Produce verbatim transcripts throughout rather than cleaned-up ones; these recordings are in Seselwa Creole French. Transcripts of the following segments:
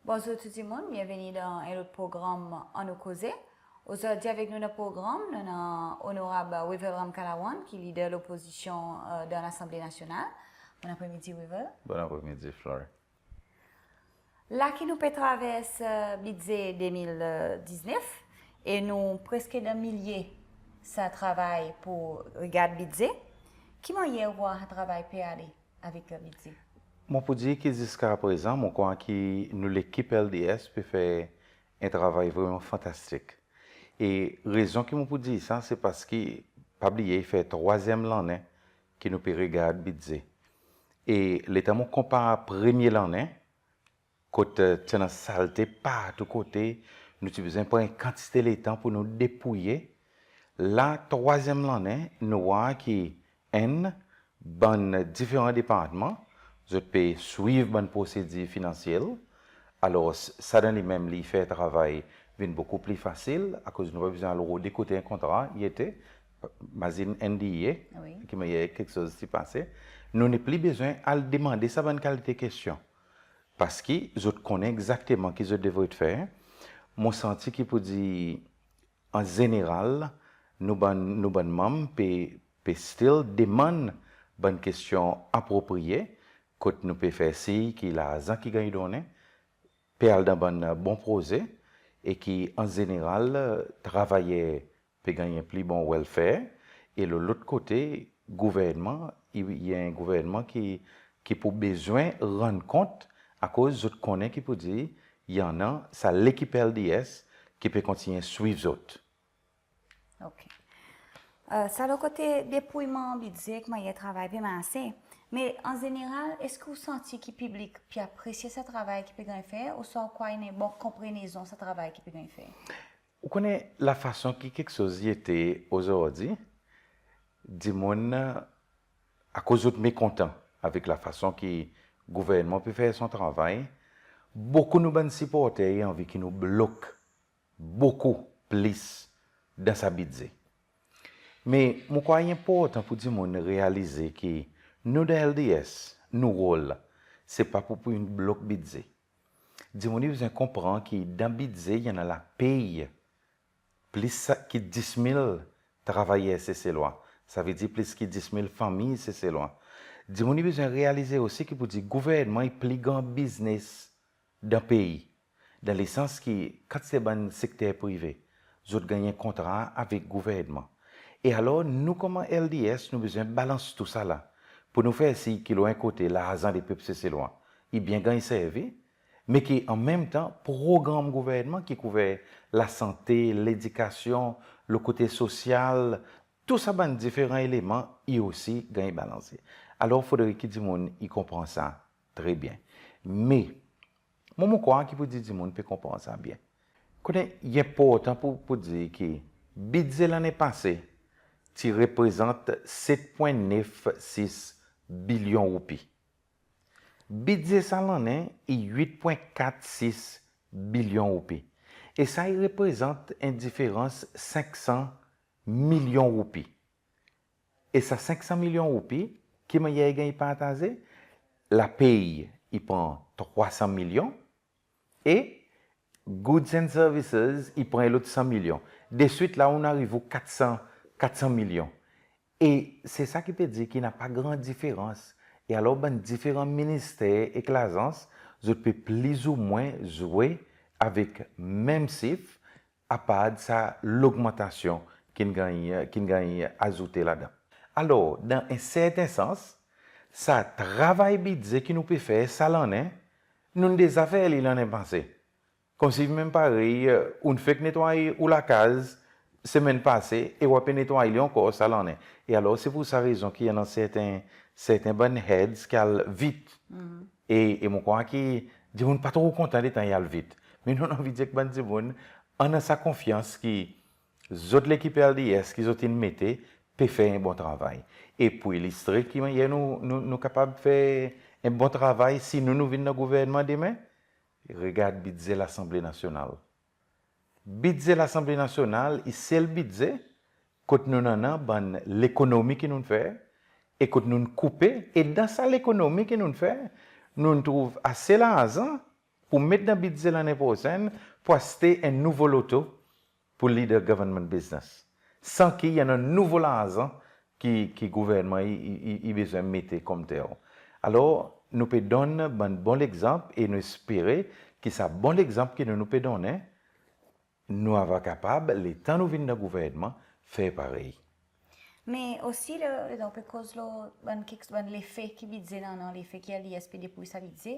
Bonzour tou dimoun, byenveni dan en lot progranm Annou Koze. Ozordi avek nou dan progranm, nou annan Onorab Wavel Ramkalawan, ki lider lopozisyon, e, dan Lasanble Nasyonal. Bon apremidi, Wavel. Bon apremidi, Flore. La ki nou pe travers, e, Bidze de mil diznef, e nou preske dan milye sa travay pour regard Bidze, ki mannyer ou war sa travay pe ale avek, e, Bidze? Mon pou dir ki ziska prezan, mon krwar ki nou lekip L D S pe fer en travay vreman fantastik. E rezon ki mon pou dir sa, se paski, pa bliye, i fer trwazyenm lannen ki nou pe regard Bidze. E letan mon konpar premye lannen, kot, e, ti annan salte partou kote, nou ti bezwen pran en kantite letan pour nou depouye. La, trwazyenm lannen, nou war ki, enn, bann diferan departman, zot pe swiv bann prosedir finansyel. Alor, s-, sa dan li menm, li fer travay vin bokou pli fasil, akoz nou pa bezwen al rode kote en kontra i ete, mazin N D A, Wi. Ki mannyer keksoz ti pase. Nou nepli bezwen al demande sa bann kalite kestyon. Paski zot konnen egzakteman ki zot devret fer. Mon santi ki pou dir, an zeneral, nou bann, nou bann manm pe, pe still demann bann kestyon apropriye, kot nou pe fer sir ki larzan ki ganny donnen pe al dan bann bon proze, e ki, an zeneral, travayer pe ganny en pli bon welfare, e lo lot kote, gouvernman, i, i en gouvernman ki, ki pou bezwen rann kont, akoz zot konnen ki pou dir, i annan sa lekip L D S ki pe kontinyen swiv zot. OK. E, sa lo kote depouyman Bidze, ki mannyer travay pe marse. Me an zeneral, eski ou santi ki piblik pe apresye sa travay ki pe ganny fer, ouswa ou krwar i annan bon konprenezon sa travay ki pe ganny fer? Ou konnen lafason ki keksoz i ete ozordi, dimoun, akoz zot mekontan avek lafason ki gouvernman pe fer son travay, bokou nou bann siporter i anvi ki nou blok bokou plis dan sa Bidze. Me mon krwar i enportan pour dimoun realize ki nou dan L D S, nou rol, se pa pour, pour vin blok Bidze. Dimoun i bezwen konpran ki dan Bidze, i annan lapey plis sa, ki dis mil travayer Seselwa. Savedir plis ki dis mil fanmir Seselwa. Dimoun i bezwen realize osi ki pou dir gouvernman i pli gran biznes dan pei. Dan lesans ki kantite bann sekter prive, zot ganny en kontra avek gouvernman. E alor, nou konman L D S, nou bezwen balans tousala. Pour nou fer sir ki lo en kote, larzan lepep Seselwa i byen ganny servi, me ki an menm tan, progranm gouvernman ki kouver lasante, ledikasyon, lo kote sosyal, tou sa bann diferan eleman, i osi ganny balanse. Alor, fodre ki dimoun i konpran sa tre byen. Me, mwan, mon krwar ki pou dir dimoun pe konpran sa byen. Konnen, i enportan pour, pour dir ki Bidze lannen pase ti reprezant set pwen nef sis bilyon roupi. Bidze sa lannen i wit pwen kat sis bilyon roupi. E sa i reprezant en diferans senk san milyon roupi. E sa senk san milyon roupi, ki mannyer i ganny partaze? Lapey i pran trwa san milyon, e goods and services i pran lot san milyon. Deswit la, ou'n ariv o kat san, kat san milyon. E se sa ki pe dir ki napa gran diferans. E alor, bann diferan minister ek lazans, zot pe plizoumwen zwe avek menm sif, apard sa logmantasyon ki'n ganny, ki'n ganny azoute ladan. Alor, dan en serten sans, sa travay Bidze ki nou pe fer sa lannen, nou'n deza fer li lannen pase. Konmsi menm parey, ou'n fek netway ou lakaz semenn pase, e ou a pe netway li ankor sa lannen. E alor, se pour sa rezon ki i annan serten, serten bann heads ki al vit. E, e mon krwar ki dimoun pa tro kontan letan i al vit. Me nou'n anvi dir ek bann dimoun, annan sa konfyans ki zot lekip L D S ki zot in mete pe fer en bon travay. E pour ilistre ki mannyer nou, nou, nou kapab fer en bon travay si nou, nou vin dan gouvernman demen, regard Bidze Lasanble Nasyonal. Bidze Lasanble Nasyonal i sel bidze kot nou'n annan bann lekonomi ki nou'n fer, e kot nou'n koupe, e dan sa lekonomi ki nou'n fer, nou'n trouv ase larzan pour met dan bidze lannen prosenn pour aste en nouvo loto pour lead a government business, san ki i annan nouvo larzan ki, ki gouvernman i, i, i, i bezwen mete konmter. Alor, nou pe donn bann bon legzanp e nou espere ki sa bon legzanp ki nou, nou pe donnen, nou ava kapab, letan nou vin dan gouvernman, fer parey. Me osi, le, le, nou pe koz lo bann kek, bann lefe ki bidze i annan, lefe ki LDS pe depouy sa bidze.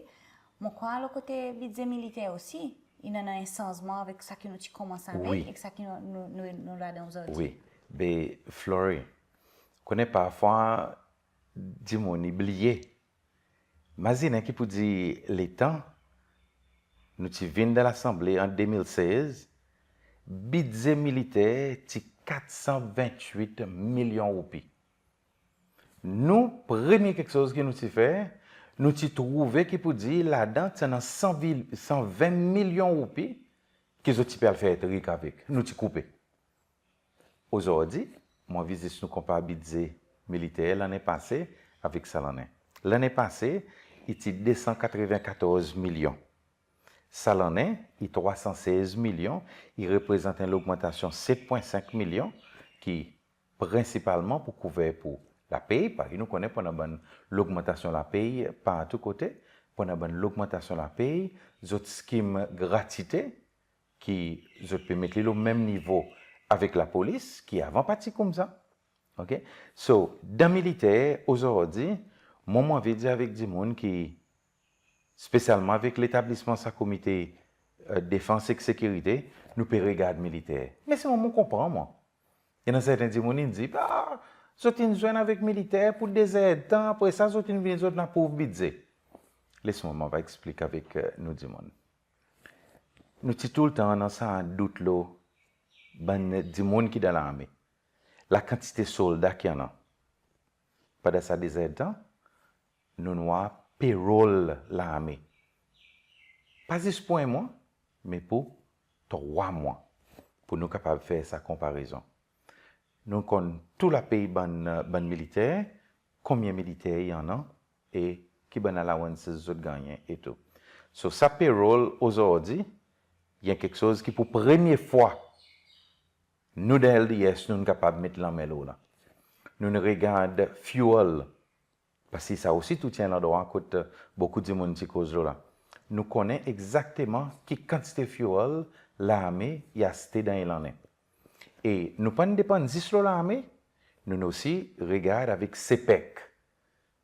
Mon krwar lo kote bidze militer osi, i annan en sanzman avek sa ki nou ti konmans avek, wi, ek sa ki nou, nou, nou, nou ladan ozordi. Wi. Be, Flory, konnen parfwa dimoun i bliye. Mazinen ki pour dir letan nou ti vin dan Lasanble an de mil sez, bidze militer ti kat san ventwit milyon roupi. Nou, premye keksoz ki nou ti fer, nou ti trouve ki pour dir ladan ti annan san vil, san ven milyon roupi ki zot ti pe al fer trik avek. Nou ti koupe. Ozordi, mon anvi zis nou konpar bidze militer lannen pase avek sa lannen. Lannen pase, i ti de san katreven katorz milyon. Sa lannen, i trwa san sez milyon, i reprezant en logmantasyon set pwen senk milyon, ki prensipalman pour kouver pour lapey, parski nou konnen pour annan bann logmantasyon lapey partou kote, pour annan bann logmantasyon lapey, zot skim gratwite, ki zot pe met li lo menm nivo avek lapolis, ki avan pa ti koumsa. OK? So, dan militer, ozordi, mwan, mon anvi dir avek dimoun ki, spesyalman avek letablisman sa komite, e, defans ek sekirite, nou pe regard militer. Me selman mon konpran, mwan. I annan serten dimoun in dir, a, zot in zwenn avek militer pour de zerdtan, apre sa zot in vini, zot in aprouv bidze. Les mwan, mon ava eksplik avek, e, nou dimoun. Nou ti toultan annan sa dout lo bann dimoun ki dan larme. Lakantite solda ki annan. Pandan sa de zerdtan, nou'n war payroll larme. Pa zis pour en mwan, me pour trwa mwan. Pour nou kapab fer sa konparezon. Nou konn tou lapey bann, bann militer, konbyen militer i annan, e ki bann allowances zot gannyen e tou. So, sa payroll ozordi, i en keksoz ki pour premye fwa, nou dan LDS, nou'n kapab met lanmen lo la. Nou'n regard fuel, parski sa osi tou ti en landrwa kot, e, bokou dimoun ti koz lo la. Nou konnen egzakteman ki kantite fuel larme i aste dan en lannen. E nou pa'n depann zis lo larme, nou'n osi regard avek CPEC,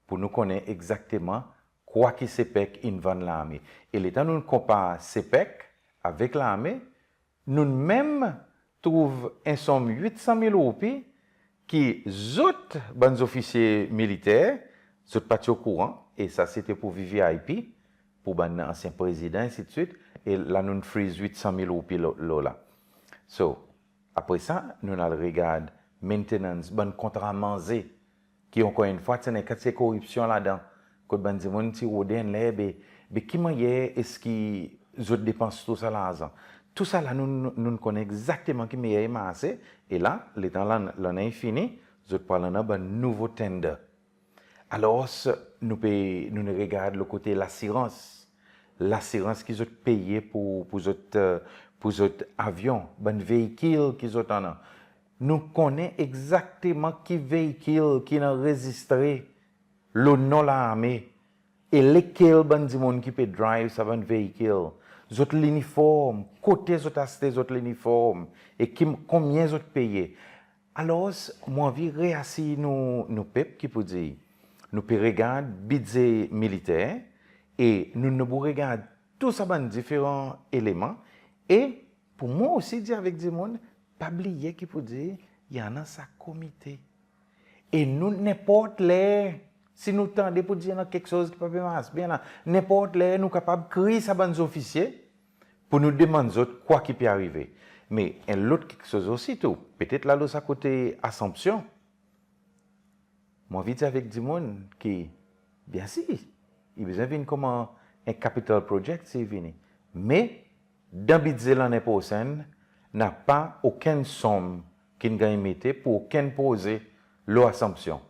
pour nou konnen egzakteman kwa ki CPEC in vann larme. E letan nou'n konpar CPEC avek larme, nou'n menm trouv en sonm wit san mil roupi ki zot, bann zofisye militer, zot pa ti okouran, e sa sete pour VVIP, pour bann ansyen prezidan, ensidswit, e la nou'n freeze wit san mil roupi lo, lo la. So, apre sa, nou'n al regard maintenance, bann kontra manze, ki ankor enn fwa, ti annan kantite koripsyon ladan, kot bann dimoun ti rode annler, be, be ki mannyer eski zot depans tou sa larzan? Tou sa la, nou, nou, nou'n konnen egzakteman ki mannyer i marse, e la, letan lan, lannen i fini, zot pou al annan bann nouvo tender. Alors, nou pe, nou'n regard lo kote lasirans. Lasirans ki zot peye pour, pour zot, e, pour zot avyon, bann veikil ki zot annan. Nou konnen egzakteman ki veikil ki'n anrezistre lo non larme, e lekel bann dimoun ki pe drive sa bann veikil, zot liniform, kote zot aste zot liniform, e ki, konbyen zot peye. Alors, mon anvi reasir nou, nou pep ki pour dir, nou pe regard bidze militer, e nou, nou pou regard tou sa bann diferan eleman, e pour mwan osi dir avek dimoun, pa bliye ki pour dir, i annan sa komite. E nou, nenport ler, si nou tande pour dir i annan keksoz ki pa pe mars byen la, nenport ler nou kapab kriy sa bann zofisye, pour nou demann zot kwa ki pe arive. Me en lot keksoz osi tou, petet la lo sa kote Assomption, mon anvi dir avek dimoun ki, byensir, i bezwen vin konman en capital project si i vini. Me, dan bidze lannen prosenn, napa okenn sonm ki'n ganny mete pour okenn proze lo Assomption.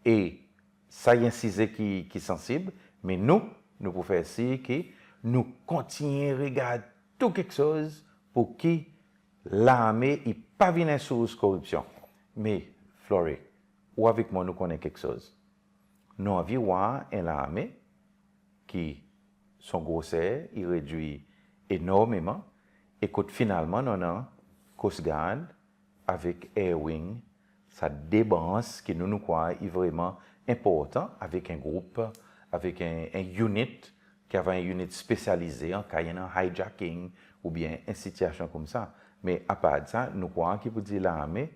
E sa i en size ki, ki sansib, me nou, nou pou fer sir ki nou kontinyen regard tou keksoz pour ki larme i pa vin en sours koripsyon. Me, Flory, ou avek mwan nou konnen keksoz. Nou anvi war en larme ki son groser i redwir enormeman, e kot finalman nou annan Coast Guard avek Air Wing, sa de brans ki nou, nou krwar i vreman enportan, avek en group, avek en, en unit, ki ava en unit spesyalize an ka i annan hijacking oubyen en sitiasyon koumsa. Me apard sa, nou krwar ki pour dir larme,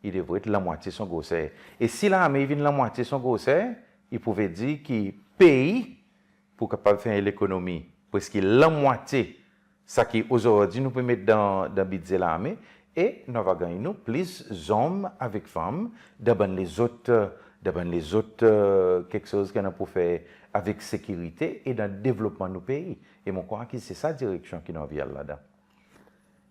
i devret lanmwatye son groser. E si larme i vin lanmwatye son groser, i pou vedir ki pei pou kapab fer en lekonomi preski lanmwatye sa ki ozordi nou pe met dan, dan bidze larme, e nou ava ganny nou plis zonm avek fanm dan bann lezot, dan bann lezot, e, keksoz ki annan pour fer avek sekirite e dan devlopman nou pei. E mon krwar ki se sa direksyon ki nou anvi al ladan.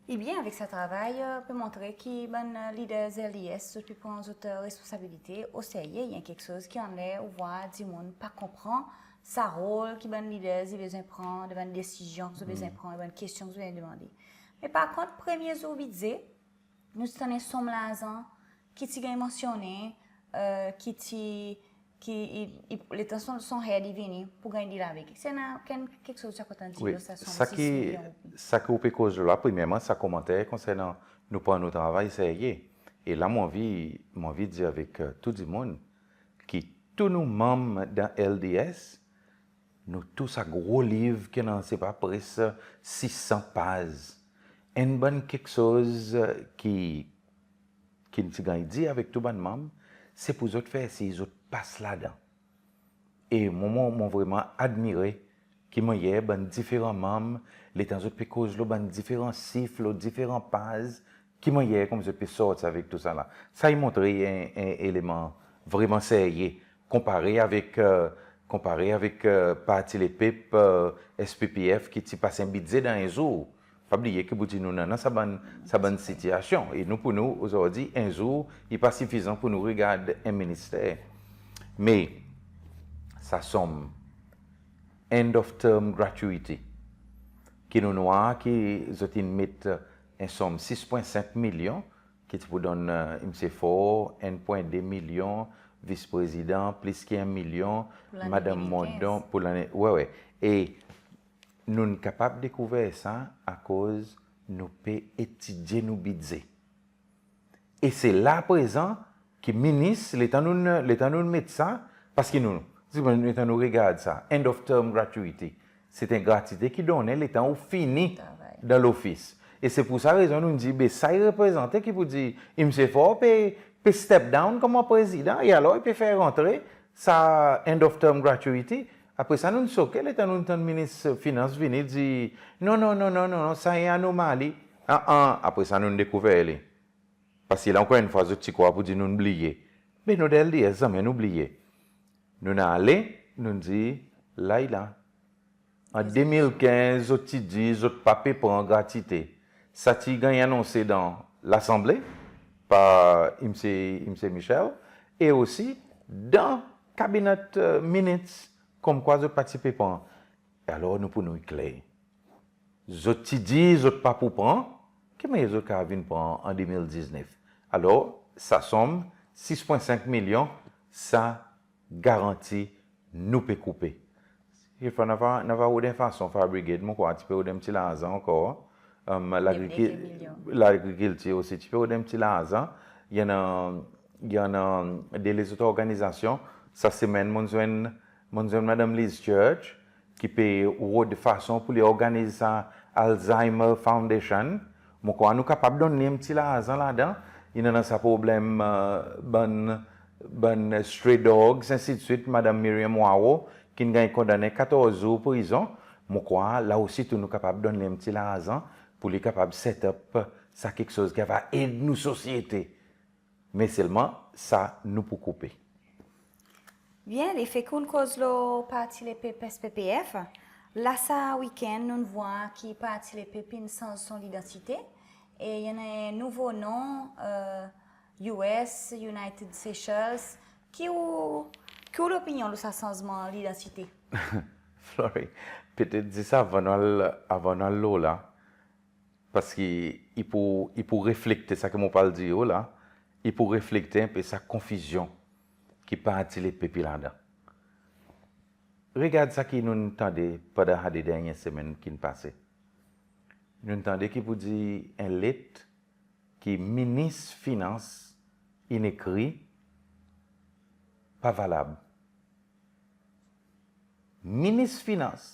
Ebyen, avek sa travay, e, pe montre ki bann, e, leaders L D S, zot pe pran zot, e, responsabilite o serye. I en keksoz ki anler ou vwar dimoun pa konpran sa rol ki bann leaders i bezwen pran, dan bann desizyon ki zot bezwen pran, bann kestyon ki zot bezwen demande. Me par kont, premye zour bidze, nou ti tann en sonm larzan ki ti ganny mansyonnen, e, ki ti, ki i, i, letan son, son head i vini pour ganny deal avek. Eski i annan keksoz ou ti a kontan dir lo sa sonm sis milyon roupi? Sa ki ou pe koz lo la, premyerman, sa komanter konsernan nou pran nou travay serye. E la, mon anvi, mon anvi dir avek, e, tou dimoun ki tou nou manm dan L D S, nou tou sa gro liv ki annan, sepa pres sis san paz. Enn bann keksoz ki, ki nou ti ganny dir avek tou bann manm, se pour zot fer sir zot pas ladan. E mon, mon, mon vreman admire ki mannyer bann diferan manm, letan zot pe koz lo bann diferan sif, lo diferan paz, ki mannyer konman zot pe sorti avek tousala. Sa i montre en, en eleman vreman serye, konpare avek, e, konpare avek, e, Parti Lepep, e, S P P F, ki ti pas en bidze dan en zour. Pa bliye ki pour dir nou annan sa bann, sa bann sitiasyon. E nou, pour nou, ozordi, en zour i pa sifizan pour nou regard en minister. Me sa sonm end of term gratuity, ki nou'n war ki zot in met en sonm sis pwen senk milyon, ki ti pou donn, e, Msye Faure, en pwen de milyon, Vis Prezidan plis ki en milyon, Madanm Mondon pour lannen, we, we. E nou'n kapab dekouver sa akoz nou pe etidye nou bidze. E se la prezan ki minis, letan nou'n, letan nou'n met sa, paski nou, letan nou regard sa, end of term gratuity, se en gratwite ki donnen letan ou fini dan lofis. E se pour sa rezon nou'n dir, be sa i reprezante ki pour dir Msye Faure pe, pe step down konman prezidan, e alor i pe fer rantre sa end of term gratuity. Apre sa, nou'n soke letan nou'n tann minis finans vini dir, non, non, non, sa en anomali. An, an, apre sa, nou'n dekouver li. Paski la, ankor enn fwa, zot ti krwar pour dir nou'n bliye. Me nou dan L D S, zanmen nou bliye. Nou'n ale, nou'n dir, la i la. An de mil kenz, zot ti dir zot pa pe pran gratwite. Sa ti ganny anonse dan Lasanble par Msye, Msye Michel, e osi dan cabinet, e, minutes, konmkwa zot pa ti pe pran. E alor, nou, pour nou i kler. Zot ti dir zot pa pou pran, ki mannyer zot kapab vin pran an de mil diznef? Alor, sa sonm sis pwen senk milyon, sa garanti nou pe koupe. Kekfwa nou ava, nou ava rod en fason, Fire Brigade, mon krwar, ti pe rod en pti larzan ankor. E, lagriki-, lagrikiltir osi ti pe rod en pti larzan. I annan, i annan de lezot lorganizasyon. Sa semenn, mon'n zwenn, mon'n zwenn Madanm Liz Church, ki pe rod fason pour li organiz sa Alzheimer Foundation. Mon krwar nou kapab donn li en pti larzan ladan. I annan sa problenm, e, bann, bann stray dogs, ensidswit, Madanm Miriam Hoareau, ki'n ganny kondannen katorz zour prizon. Mon krwar, la osi tou, nou kapab donn li en pti larzan pour li kapab set up sa keksoz ki ava ed nou sosyete. Me selman, sa nou pou koupe. Byen, lefe ki ou'n koz lo Parti Lepep, S P P F, la sa wikenn nou'n vwar ki Parti Lepep in sanz son lidantite, e i annan en nouvo non, e, U S, United Seychelles. Ki ou, ki ou lopinyon lo sa sanzman lidantite? Flory, petet zis avan nou al, avan nou al lo la, parski i pou, i pou reflekte sa ki mon pou al dir ou la, i pou reflekte en pe sa konfizyon ki Parti Lepep i ladan. Regard sa ki nou'n tande pandan sa de dernyen semenn ki'n pase. Nou'n tande ki pou dir en let ki Minis Finans in ekri pa valab. Minis Finans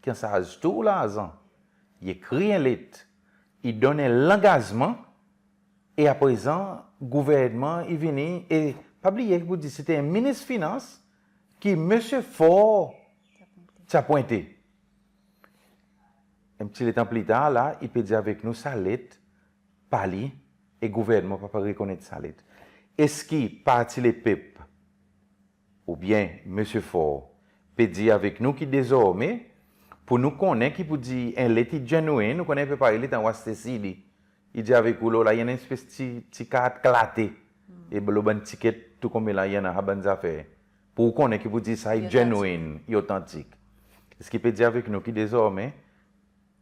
ki ansarz tou larzan, i ekri en let, i donn en langazman, e aprezan gouvernman i vini, e pa bliye ki pou dir se ti en Minis Finans ki Msye Faure ti apwente. En pti letan pli tar la, i pe dir avek nou sa let pa li, e gouvernman pa, pa rekonnet sa let. Eski Parti Lepep oubyen Msye Faure pe dir avek nou ki dezormen, pour nou konnen ki pou dir en let i genuine, nou konnen pe parey letan ou aste CD, i dir avek ou lo la i annan en espes ti, ti kart klate, e lo bann tiket tou konbyen la i annan sa bann zafer, pour ou konnen ki pou dir sa i genuine, i otantik. Eski pe dir avek nou ki dezormen,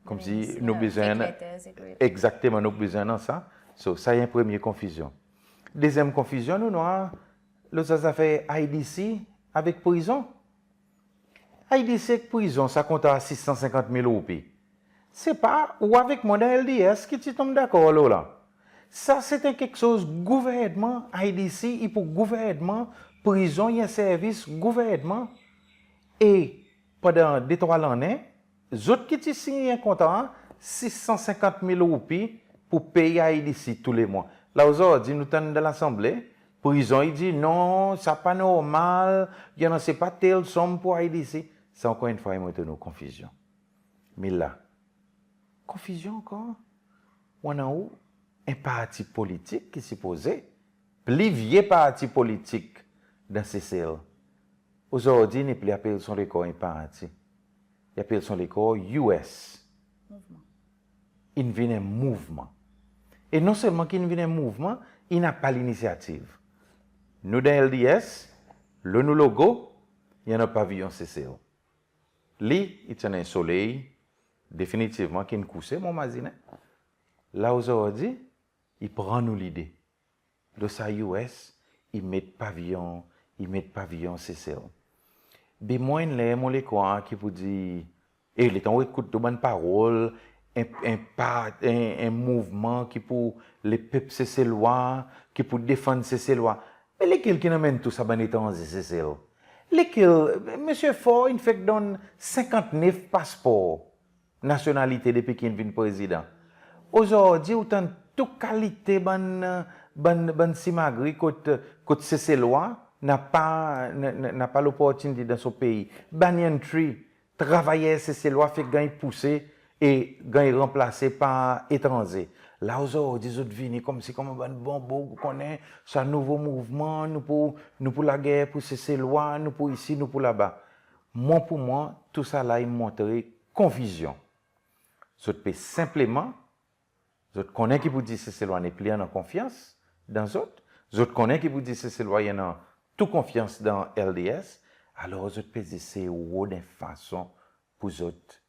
konmsi nou bezwen, egzakteman, nou bezwen annan sa. So, sa i en premye konfizyon. Dezyenm konfizyon nou'n war lo sa zafer IDC avek prizon. IDC ek prizon, sa kontra sis san senkant mil roupi. Se pa ou avek mwan dan LDS ki ti tonm dakor lo la. Sa se en keksoz gouvernman, IDC i pour gouvernman, prizon i en servis gouvernman. E pandan de trwa lannen, zot ki ti sinyen kontra sis san senkant mil roupi pour pey IDC tou le mwan. La ozordi nou tann dan Lasanble, prizon i dir non, sa pa normal, i annan se pa tel sonm pour IDC. Sa ankor enn fwa i montre nou konfizyon. Me la, konfizyon ankor. Ou annan ou en parti politik ki sipoze pli vye parti politik dan Sesel. Ozordi, i nepli apel son lekor en parti. I apel son lekor US. Mouvman. In vin en mouvman. E non selman ki in vin en mouvman, i napa linisyativ. Nou dan LDS, lo nou logo, i annan paviyon Sesel. Li, i ti annan en soley, definitivman, ki'n kouse, mon mazinen. La ozordi, i pran nou lide. Lo sa US, i met paviyon, i met paviyon Sesel. Be mwan, ler mon le krwar ki pou dir, e letan ou ekout tou bann parol, en, en pa, en, en mouvman ki pour lepep Seselwa, ki pour defann Seselwa. Me lekel ki'n anmenn tou sa bann etranze Sesel? Lekel? Msye Faure in fek donn senkant nef paspor nasyonalite depi ki'n vin prezidan. Ozordi ou tann tou kalite bann, bann, bann simagri kot, kot Seselwa napa, na, na, napa loportinite dan son pei. Banyan Tree, travayer Seselwa fek ganny pouse e ganny ranplase par etranze. La ozordi zot vini konmsi konman bann bonbo, ou konnen, sa nouvo mouvman, nou pour, nou pour lager pour Seselwa, nou pour isi, nou pour laba. Mwan, pour mwan, tou sa la i montre konfizyon. Zot pe senpleman, zot konnen ki pou dir Seselwa nepli annan konfyans dan zot, zot konnen ki pou dir Seselwa i annan tou konfyans dan LDS, alor zot pe esey rod en fason pour zot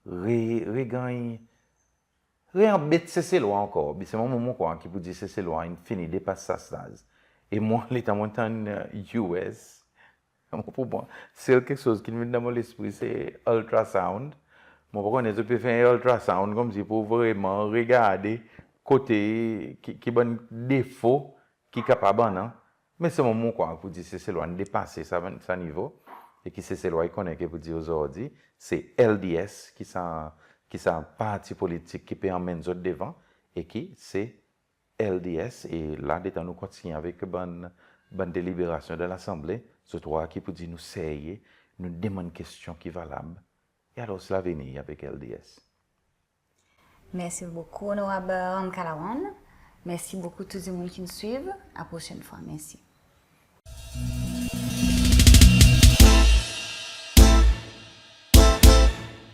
re, reganny, reanbet Seselwa ankor. Be se mwan, mon krwar ki pou dir Seselwa in fini depas sa staz. E mwan, letan mon tann US, mwan, pour mwan, sel keksoz ki'n vin dan mon lespri se ultrasound. Mon pa konnen zot pe fer ultrasound konmsi pour vreman regarde kote ki, ki bann defo ki kapab annan. Me se mwan, mon krwar pour dir Seselwa in depase sa, sa nivo, e ki Seselwa i konnen ki pou dir ozordi se LDS ki sa, ki sa parti politik ki pe anmenn zot devan, e ki se LDS, e la, letan nou kontinyen avek bann, bann deliberasyon dan Lasanble, zot war ki pou dir nou serye, nou demann kestyon ki valab, e alor lavenir avek LDS. Mersi bokou, Onorab Ramkalawan. Mersi bokou tou dimoun ki'n swiv. A prosenn fwa. Mersi.